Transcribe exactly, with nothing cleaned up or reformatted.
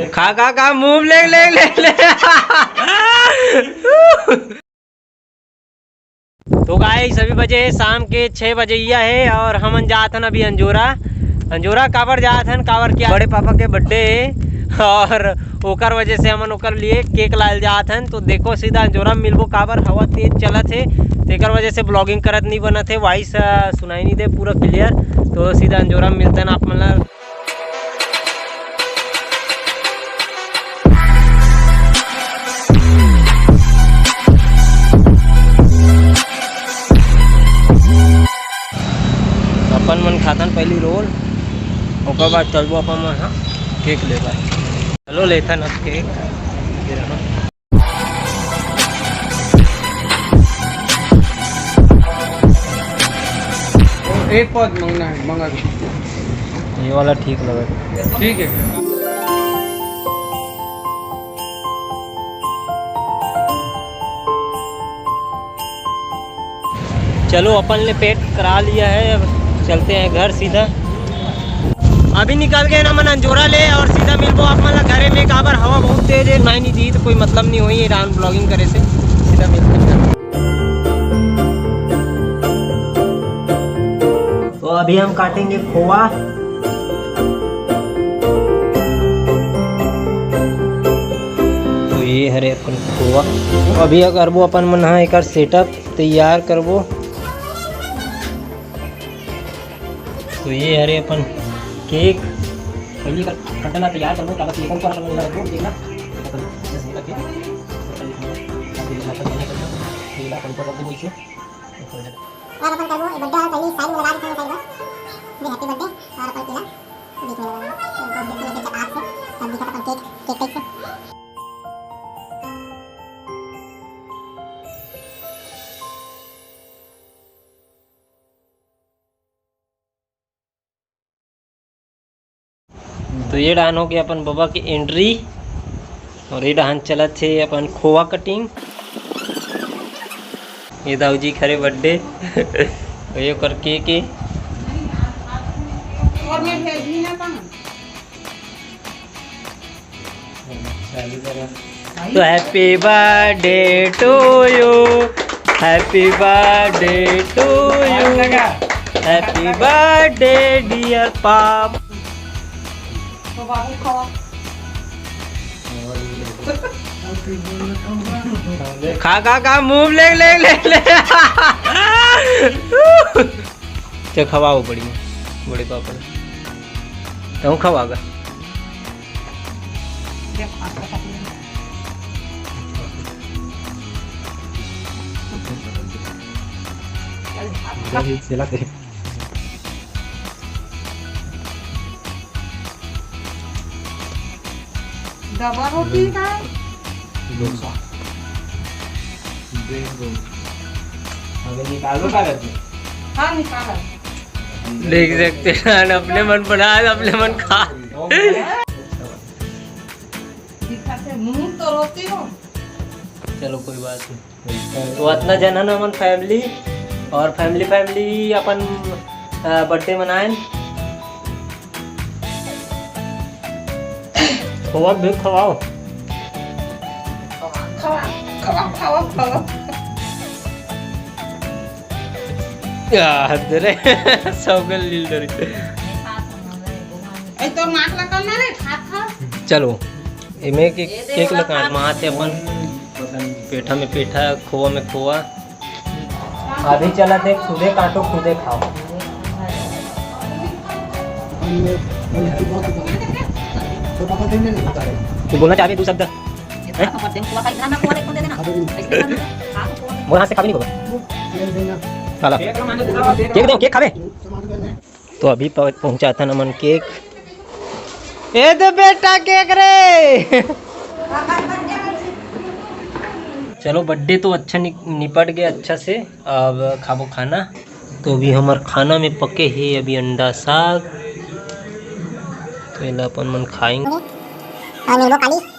खा, खा, खा, मुंह ले, ले, ले, ले। तो गाइस, अभी बजे हे शाम के छः बजे इया हे और हमन जात हन अभी अंजोरा। अंजोरा काबर जात हन, काबर के बड़े पापा के बर्थडे हे और ओकर वजह से हमन ओकर लिए केक लायल जात हन। तो देखो, सीधा अंजोरा में मिलबो, काबर हवा तेज चलत हे, तेकर वजह से ब्लॉगिंग करत नहीं बनत हे, वॉइस, अ, सुनाई नहीं दे पूरा क्लियर। तो सीधा अंजोरा में मिलतन आप मन ला। अपन मन खाथन पहली रोल, ओकर बाद चलबो अपन मन ह केक लेबर। चलो लेथन अब केक। एक पौध मंगना है, मंगा दो। ये वाला ठीक लगा। ठीक है। चलो, अपन ले पैक करा लिया है, अब चलते हैं घर सीधा। अभी निकल गए ना मन अंजोरा ले और सीधा मिलबो आप मन ला घरे में। काबर हवा बहुत तेज है, सुनाई नहीं दी तो कोई मतलब नहीं होही ये राउंड ब्लॉगिंग करे से। सीधा मिलते हैं घर। तो अभी हम काटेंगे खोवा। तो ये हरे अपन खोवा। तो अभी करबो अपन मन हा एकर सेटअप तैयार करबो। तो ये हरे अपन केक। पहली कर, करना तैयार करबो, तब केक को रखना, देखना। और अपन करबो, ये बर्थडे और पहले साइड में लगा देते हैं, साइड में। ये हैप्पी बर्थडे और अपन पीला बीच में लगा देंगे। तो बहुत अच्छा लगता है, जब आग से, तब दिखा अपन केक, केक टाइप से। तो ये डहान हो गया अपन बबा के एंट्री और ये डहान चलत हे अपन खोवा कटिंग। ये दाऊ जी खरे बर्थडे। ये ओकर केक हे। और मैं भेजी ना कहाँ? तो happy birthday to you, happy birthday to you, happy birthday dear पाप। खा, खा, खा, मुंह ले, ले, ले, ले। चल खवाओ बड़ी, बड़े पापड़। तहूँ खवागा। डबल रोटी का? अबे निकालो कागज। हाँ, निकाला। देख सकते हैं, अपने मन बना, अपने मन खा। दिखा से मुंह तो रोती हो। चलो, कोई बात नहीं। तो अतना जन हन हमन फैमिली, और फैमिली, फैमिली अपन, अ, बर्थडे मनाएन। खोवा भी खवाओ। खवा, खवा, खवा, खवा। यार, रे, सौगल लील डरी। ए, तोर माथ ला करना रे, खा, खा। चलो, एमे के, केक ला काट, माथ हे अपन, पेठा में पेठा, खोवा में खोवा। अभी चलत हे, खुदे काटो, खुदे खाओ। तू बोलना चाहबे दू शब्द? हैं? मोर हाथ से खाबे नहीं बाबा। साला। केक दे, केक खाबे? तो अभी प-, पहुंचाथन हमन केक। ए दे बेटा केक रे। चलो, बर्थडे तो अच्छा नि-, निपट गया अच्छा से। अब खाबो खाना। तो अभी हमर खाना में पके हे अभी अंडा साग। तो एला अपन मन खाएंगे। और नींबू काली।